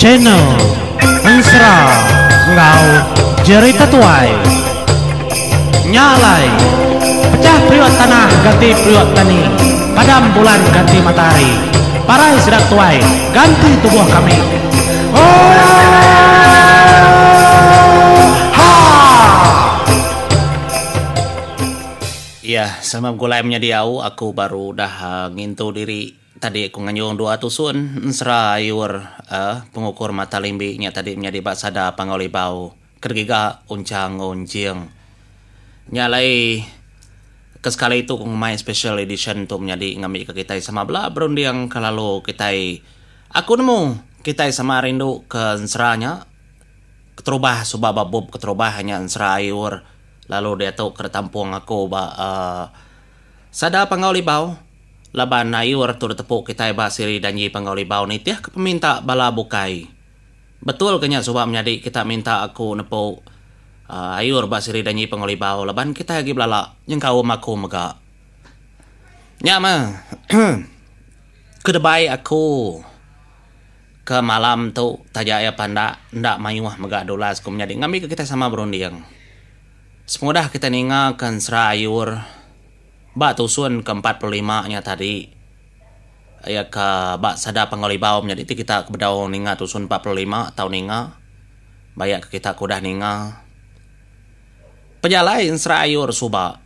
Channel Ensera enggau Jerita Tuai. Nya alai, pechah periuk tanah ganti periuk tani, padam bulan ganti matahari, parai sida tuai ganti tubuh kami. Oohaa! Iya, sama begulai menyadi au aku baru udah ngintu diri tadi aku nganjung dua tusun ensera ayur pengukur mata limbi nya tadi menyadi ba sada Panggau Libau. Ke digiga Unchang enggau Unching. Nya alai ke sekali tu ku ngemai special edition tu menyadi ngambika kitai sama bela berunding ke lalu kitai aku nemu kitai sama rindu ke ensera nya keterubah suba ba bup keterubah nya ensera ayur lalu diatu ke ditampung aku ba uhh Sada Panggau Libau laban ayur tu ditepu kitai ba siri Danji Panggau Libau nitihka peminta bala bukai. Betul ke nya suba menyadi kita minta aku nepu ayur ba siri danji pengelibau laban kitai agi belala nyengkaum aku mega. Nya meh ke debai aku ke malam tu taja iya pandak enda mayuh mega dulas ku menyadi ngambika kitai sama berunding. Sepengudah kitai ninga ke ensera ayur ba tusun ke 45 nya tadi. Iya ke ba sada Panggau Libau menyadi ti kita ke bedau ninga tusun 45 tau ninga ba iya ke kita ke udah ninga. Pejalai Ensera Ayur suba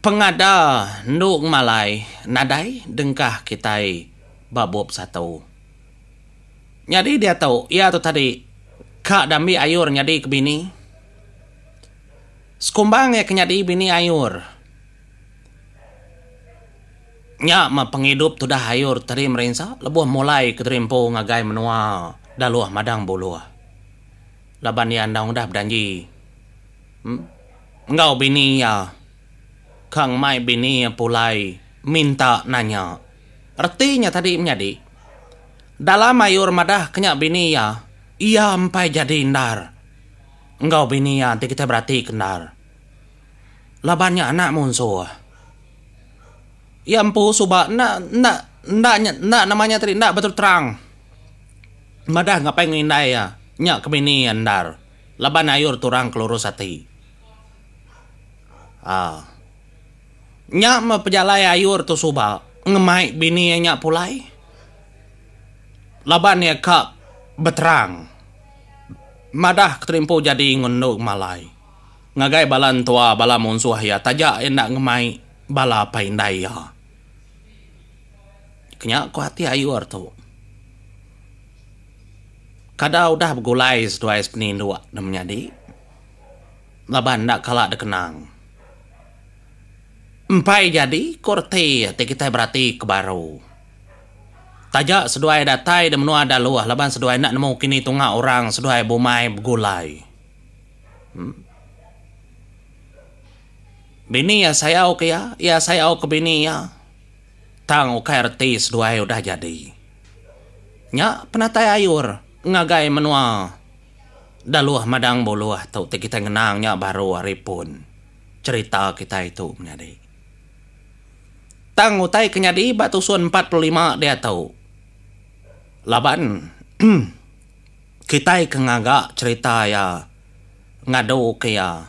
pengada endu ngemalai nadai dengkah kitai ba bup satu. Nyadi diatu iya tu tadi ka dambi Ayur nyadi ke bini. Sekumbang iya ke nyadi bini Ayur. Nya meh pengidup tudah ayur teri merinsa lebuh mulai ke terimpu ngagai menua Daluh Madang Buluh. Laban iya endang udah bedanji enggau bini iya ka ngemai bini iya pulai minta nanya. Reti nya tadi menyadi, dalam ayur madah ke nya bini iya, iya empai jadi endar enggau bini iya enti kitai berati ke endar. Laban nya anak munsuh. Iya empu suba enda enda enda nya enda nama nya tadi enda betul terang. Madah ngapai enggau indai iya nya ke bini iya endar laban ayur turang ke lurus ati. Aa. Nya meh pejalai ayur tu suba ngemai bini iya nya pulai laban iya ka beterang madah keterimpu jadi enggau endu malai. Ngagai bala entua bala munsuh iya taja iya enda ngemai bala apai indai iya. Kenya ku ati ayur tu. Kada udah begulai seduai sepeninduk ne menyadi laban enda kala dikenang. Empai jadi ku reti ti kitai berati ke baru. Taja seduai datai di menua Daluh laban seduai enda nemu kini tunga orang seduai bumai begulai. Bini iya sayau ke iya, iya sayau ke bini iya. Tang ukai reti seduai udah jadi. Nya penatai ayur ngagai menua Daluh Madang Buluh tu ti kitai ngenang nya baru ari pun cherita kitai tu menyadi. Tang utai ke nyadi ba tusun 45 diatu laban Kitai ke ngaga cherita iya ngadu ke iya.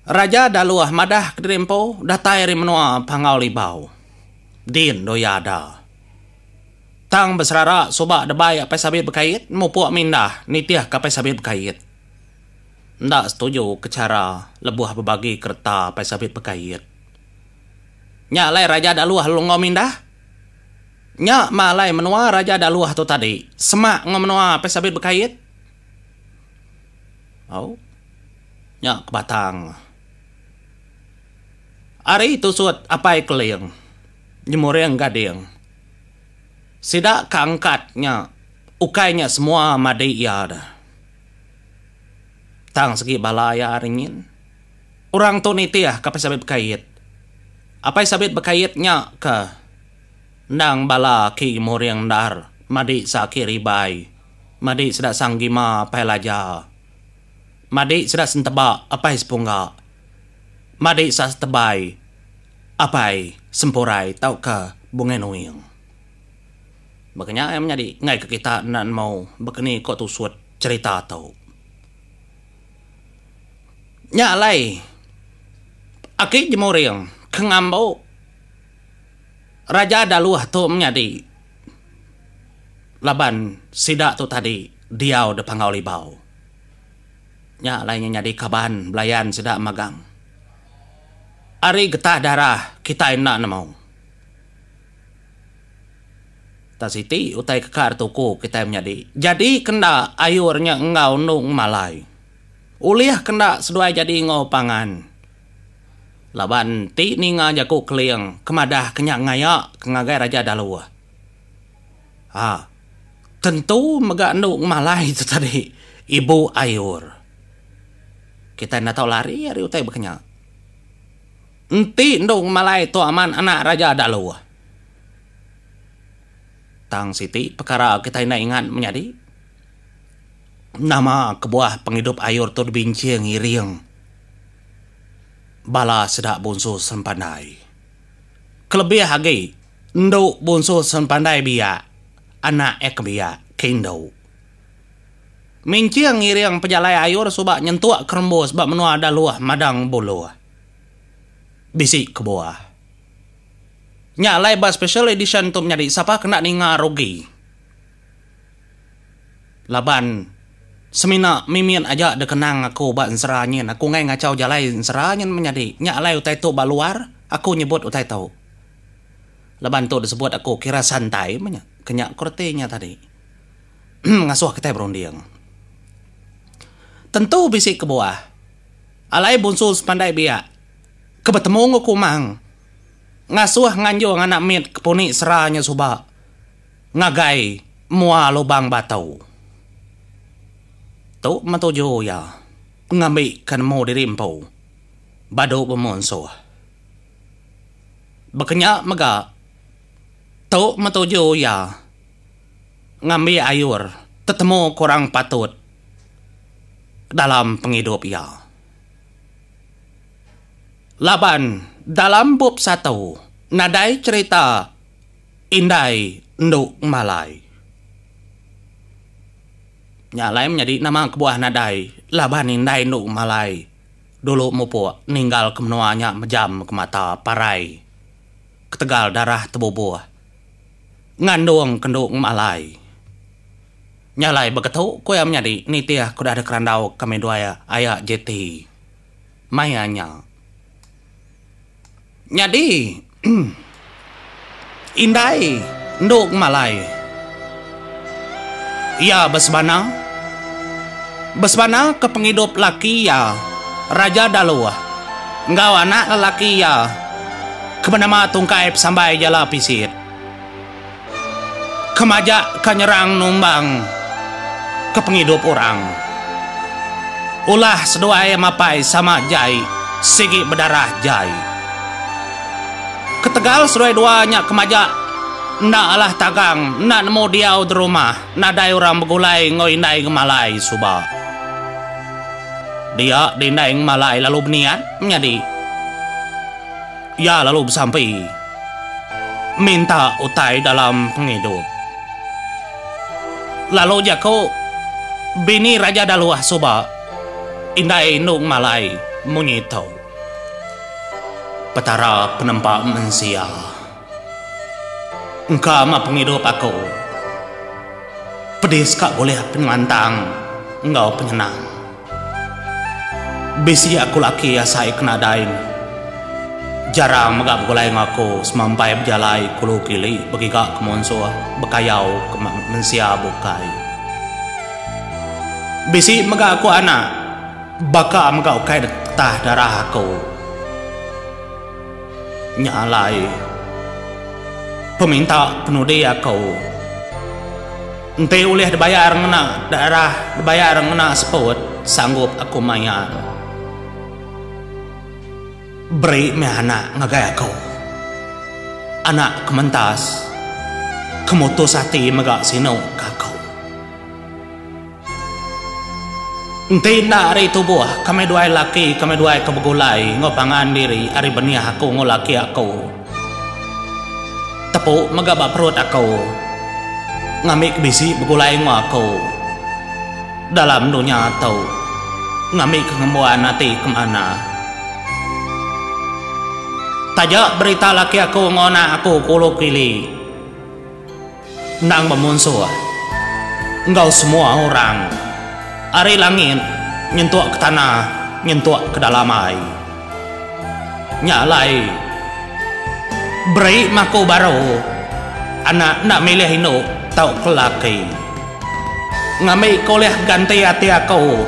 Raja Daluh madah kediri empu datai ari menua Panggau Libau. Din do iya ada. Tang beserara suba debai Apai Sabit Bekait mupuk mindah nitih ke Apai Sabit Bekait. Enda setuju ke chara lebuh bebagi kereta Apai Sabit Bekait. Nya alai Raja Daluh lalu enggau mindah. Nya meh alai menua Raja Daluh tu tadi semak enggau menua Apai Sabit Bekait. Au. Nya ke batang. Ari tusut Apai Keling, Nyemuring Gading. Sida ke angkat nya ukai nya semua madi iya deh. Tang segi bala iya ari nyin. Orang tu nitih ke Apai Sabit Bekait. Apai Sabit Bekait nya ke endang bala aki Muring endar madi sa aki Ribai, madi sida Sang Gima Apai Laja, madi sida Senteba Apai Sepungga, madi sa Setebai Apai Sempurai tauka Bungai Nuing. Baka nya iya menyadi enggai ke kita enda nemu baka ni ko tusut cherita tu. Nya alai aki Jemuring ke ngambu Raja Daluh tu menyadi laban sida tu tadi diau da Panggau Libau. Nya alai nya nyadi kaban belayan sida magang. Ari getah darah kitai enda nemu. Tang siti utai ke ka tuku kitai menyadi. Jadi kenda ayur nya enggau endung malai. Ulih kenda seduai jadi enggau pangan. Laban ti ninga jaku Keling ke madah ke nya ngaya ke ngagai Raja Daluh. Ha. Tentu mega endu malai tu tadi ibu ayur. Kitai enda tau lari ari utai baka nya. Enti endu malai tu aman anak Raja Daluh. Tang siti pekara kitai enda ingat menyadi. Nama kebuah pengidup ayur tu dibinching ngiring bala sida Bunsu Sempandai. Kelebih agi endu Bunsu Sempandai biak anak iya ke biak ke indu. Minching ngiring pejalai ayur suba nyentuk ke rembus ba menua Daluh Madang Buluh. Bisi kebuah. Nya alai ba special edition tu menyadi sapa kena ninga rugi. Laban semina mimit aja dikenang aku ba ensera nyin aku enggai ngachau jalai ensera nyin menyadi. Nya alai utai tu ba luar aku nyebut utai tu. Laban tu disebut aku kira santai meh nya. Ke nya ku reti nya tadi. Ngasuh kitai berunding. Tentu bisi kebuah alai Bunsu Sepandai Biak ke betemu enggau Kumang. Ngasuh nganjung anak mit ke puni sera nya suba ngagai mua lubang batu. Tu meh tuju iya ngambika nemu diri empu badu bemunsuh. Baka nya mega tu meh tuju iya ngambi ayur tetemu ke orang patut dalam pengidup iya. Laban dalam bup satu nadai cherita indai endu malai. Nya alai menyadi nama kebuah nadai laban indai endu malai dulu mupuk ninggal ke menua nya mejam ke mata parai ketegal darah tebubuh ngandung ke endu malai. Nya alai beketu ku iya menyadi nitih ke udah dikerandau kami duai aya JT. Maya nya. Nyadi, indai endu ngemalai. Iya besebana. Besebana ke pengidup laki iya, Raja Daluh, enggau anak lelaki iya ke benama Tungkai Pesambai Jala Pisit. Ke majak ka nyerang numbang ke pengidup orang. Ulah seduai mapai sama jai sigi bedarah jai. Ketegal seduai dua nya ke majak enda alah tagang enda nemu diau derumah nadai orang begulai enggau indai ngemalai suba. Dia dindai ngemalai lalu beniat menyadi. Iya lalu besampi minta utai dalam pengidup. Lalu jaku bini Raja Daluh suba indai indu ngemalai munyi tu. Petara penempa mensia. Engka ma pengidup aku pedis ka bulih pengelantang enggau penyenang. Bisi aku laki asai ke nadai ne. Jarang mega begulai enggau aku semampai bejalai kulu kili begiga ke munsuh bekayau ke mensia bukai. Bisi mega aku anak baka mega ukai detah darah aku. Nya alai peminta penudi aku. Enti ulih dibayar ngena darah dibayar ngena seput sanggup aku mayar. Beri meh anak ngagai aku. Anak ke mentas ke mutus ati mega sinu ke aku. Enti enda ari tubuh kami duai laki kami duai ke begulai enggau pangan diri ari benih aku enggau laki aku. Tepu mega ba perut aku. Ngambi ke bisi begulai enggau aku dalam dunya tu ngambi ke ngembuan ati ke manah. Taja berita laki aku enggau anak aku ke ulu kili endang bemunsuh enggau semua orang ari langit nyentuk ke tanah nyentuk ke dalam ai. Nya alai beri maku baru anak enda milih indu tauka laki. Ngambi ke ulih ganti ati aku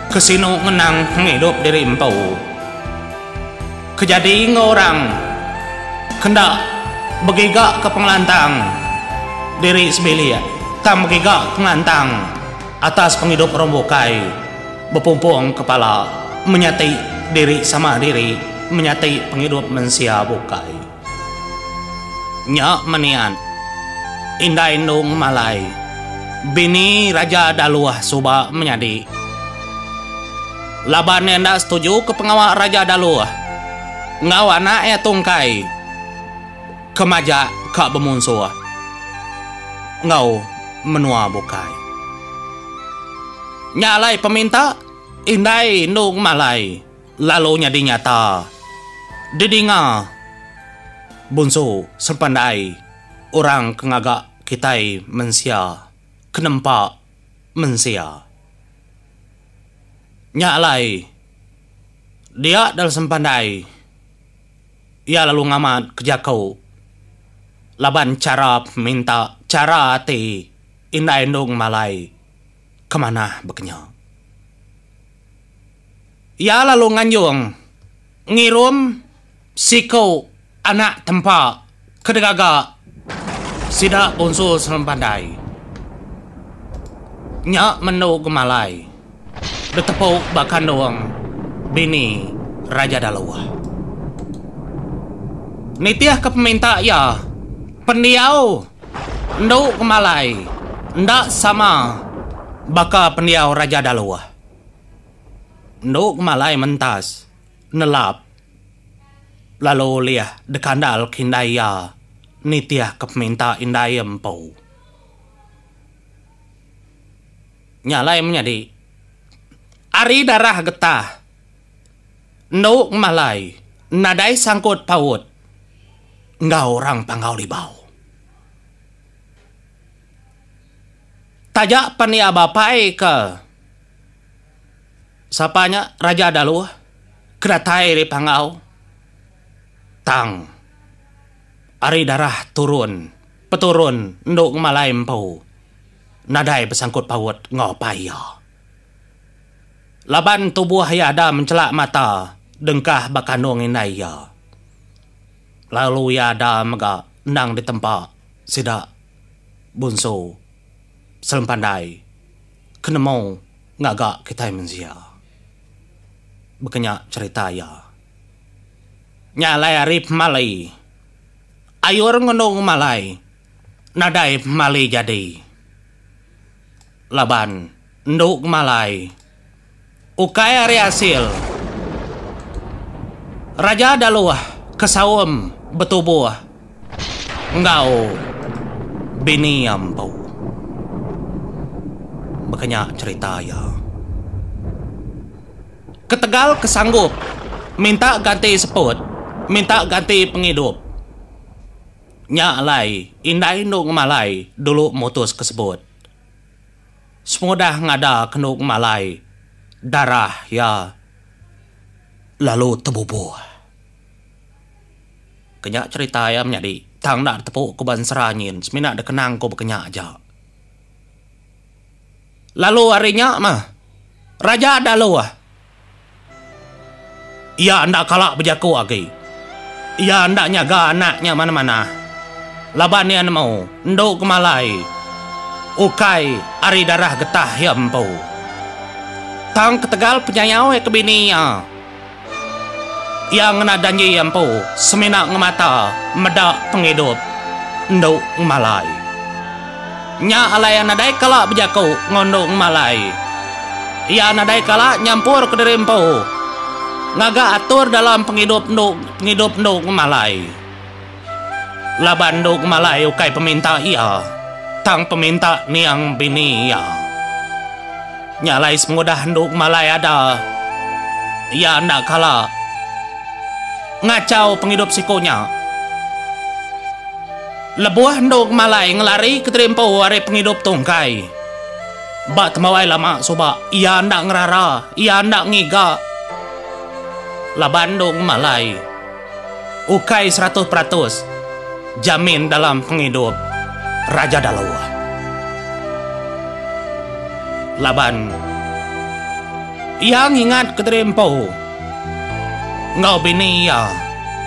ke sinu ngenang pengidup diri empu. Ke jadi enggau orang ke enda begiga ke pengelantang diri sebilik tang begiga pengelantang atas pengidup orang bukai. Bepumpung kepala menyati diri sama diri menyati pengidup mensia bukai. Nya meniat indai endung malai bini Raja Daluh suba menyadi. Laban iya enda setuju ke pengawa Raja Daluh enggau anak iya Tungkai ke majak ka bemunsuh enggau menua bukai. Nya alai peminta indai endu ngemalai lalu nyadi nyata didinga bunsu sempandai orang ke ngaga kitai mensia ke nempa mensia. Nya alai dia dal sempandai iya lalu ngamat ke jaku laban chara peminta chara ati indai endu ngemalai. Ke manah bekenya. Iya lalu nganjung ngirum siku anak tempa ke digaga sida Bunsu Selempandai. Nya mendu gemalai ditepu ba kandung bini Raja Daluh. Nitihka peminta iya, pendiau Endu Kemalai enda sama baka pendiau Raja Daluh. Endu Kemalai mentas nelap lalu ulih dikandal ke indai iya nitih ke peminta indai iya empu. Nya alai menyadi ari darah getah Endu Kemalai nadai sangkut paut enggau orang Panggau Libau. Taja pan iya bapai ke sapa nya Raja Daluh ke datai ari Panggau tang ari darah turun peturun Endu Ngemalai empu nadai besangkut paut enggau apai iya. Laban tubuh iya ada menchelak mata dengkah ba kandung indai iya. Lalu iya ada mega endang ditempa sida Bunsu Selempandai ke nemu ngaga kitai mensia. Baka nya cherita iya. Nya alai ari pemali ayur ngenung malai nadai pemali jadi laban endu ngemalai ukai ari asil Raja Daluh ke saum betubuh enggau bini iya empu. Baka nya cherita iya. Ketegal ke sanggup minta ganti seput, minta ganti pengidup. Nya alai indai endu ngemalai dulu mutus ke sebut. Semudah ngada kenu ngemalai darah iya lalu tebubuh. Ke nya cherita iya menyadi tang enda ditepu ku ba ensera nyin semina dikenang ku baka nya aja. Lalu ari nya mah Raja Daluh Iya enda kala bejaku agi. Iya enda nyaga anak nya manah-manah. Laban iya nemu endu kemalai ukai ari darah getah iya empu. Tang ketegal penyayau iya ke bini iya, iya ngena danji iya empu semina ngemata meda pengidup endu ngemalai. Nya alai iya nadai kala bejaku enggau endu ngemalai. Iya nadai kala nyampur kediri empu ngaga atur dalam pengidup endu pengidup endu ngemalai. Laban endu ngemalai ukai peminta iya. Tang peminta niang bini iya. Nya alai sepengudah endu malai ada, iya enda kala ngachau pengidup siku nya. Lebuh endu malai ngelari kediri empu ari pengidup tungkai ba tembawai lama suba, iya enda ngerara, iya enda ngiga laban endu malai. Ukai 100% jamin dalam pengidup Raja Daluh. Laban iya ngingat kediri empu enggau bini iya.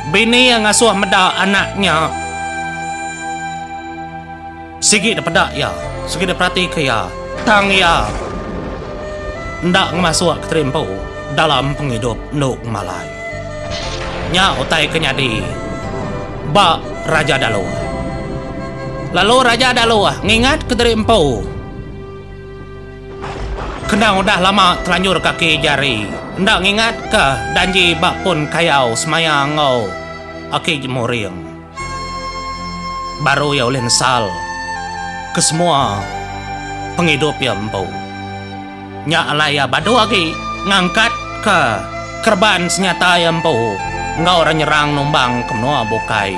Bini iya ngasuh meda anak nya sigi dipeda iya, sigi diperatika iya tang iya enda ngemasuk kediri empu dalam pengidup endu ngemalai. Nya utai ke nyadi ba Raja Daluh. Lalu Raja Daluh ngingatka diri empu kena udah lama telanjur kaki jari enda ngingatka danji ba pun kayau semaya enggau Aki Jemuring. Baru iya ulih nesal ke semua pengidup iya empu. Nya alai iya badu agi ngangkatka kereban senyata iya empu enggau orang nyerang numbang ke menua bukai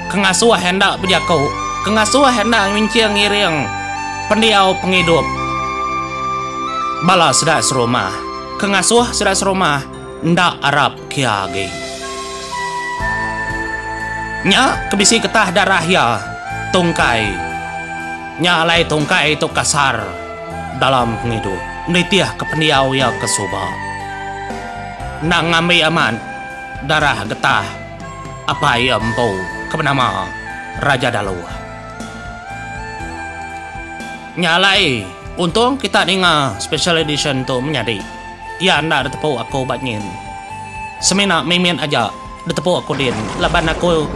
ke ngasuh iya enda bejaku, ke ngasuh iya enda nginching ngiring pendiau pengidup bala sida serumah, ke ngasuh sida serumah enda arap ke iya agi. Nya ke bisi getah darah iya tungkai. Nya alai tungkai tu kasar. Dalam pengidup nitihka pendiau iya ke suba. Enda ngambi amat darah getah apai iya empu ke benama Raja Daluh. Nya alai untung kita ninga special edition tu menyadi iya enda ditepu aku ba nyin. Semina mimit aja ditepu aku din laban aku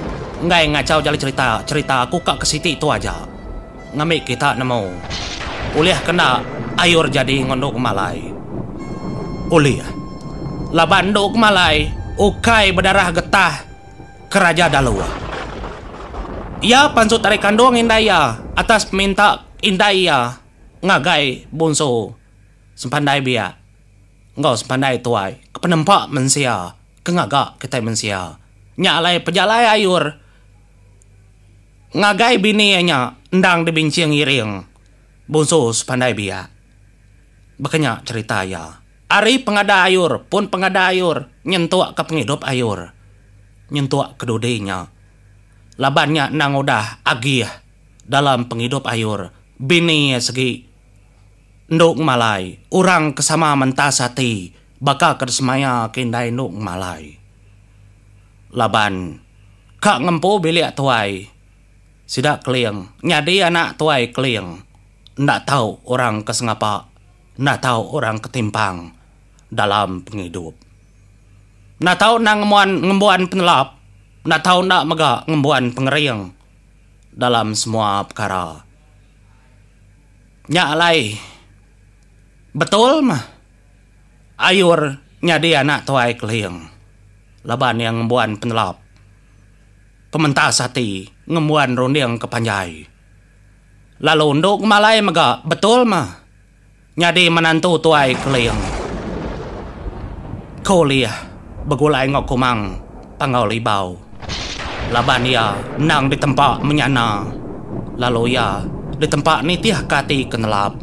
enggai ngachau jalai cherita cherita aku ka ke siti tu aja. Ngambi kita nemu ulih kena ayur jadi enggau endu kemalai. Ulih. Laban endu kemalai ukai bedarah getah ke Raja Daluh. Iya pansut ari kandung indai iya atas peminta indai iya ngagai Bunsu Sempandai Biak enggau Sempandai Tuai ke penempa mensia ke ngaga kitai mensia. Nya alai pejalai ayur. Ngagai bini iya nya endang dibinching iring Bunsu Sepandai Biak. Baka nya cherita iya. Ari pengada ayur pun pengada ayur nyentuk ke pengidup ayur nyentuk ke dudi nya. Laban nya endang udah agih dalam pengidup ayur bini iya segi endu ngemalai orang ke sama mentas ati baka ke disemaya ke indai endu ngemalai. Laban ka ngempu bilik tuai sida Keling nyadi anak tuai Keling enda tau orang ke sengapa enda tau orang ke timpang dalam pengidup. Enda tau enda ngembuan ngembuan penelap enda tau enda mega ngembuan pengering dalam semua pekara. Nya alai betul mah ayur nyadi anak tuai Keling. Laban iya ngembuan penelap, pementas ati ngembuan runding ke panjai. Lalu endu ngemalai mega betul mah nyadi menantu tuai Keling. Ke ulih begulai enggau Kumang Panggau Libau laban iya endang ditempa menyana lalu iya ditempa nitihka ati ke nelap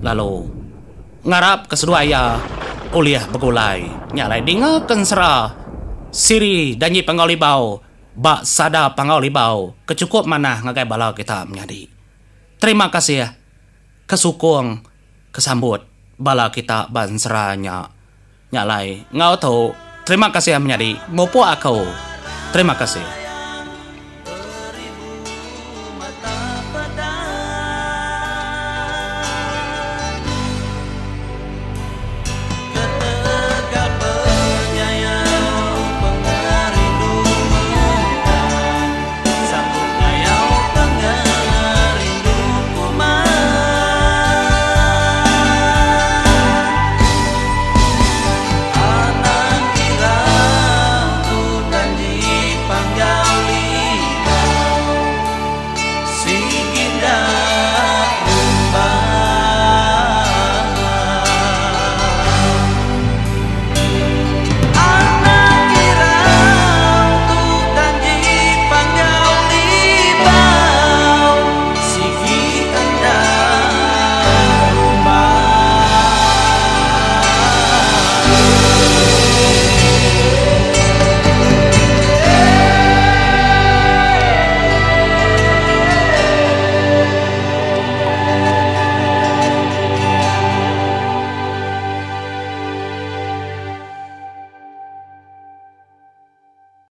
lalu. Ngarap ke seduai iya ulih begulai. Nya alai dinga ke ensera siri Danji Panggau Libau ba Sada Panggau Libau ke chukup manah ngagai bala kita menyadi. Terima kasih ke sukung ke sambut bala kita ba ensera nya. Nya alai enggau tu terima kasih menyadi mupuk aku. Terima kasih.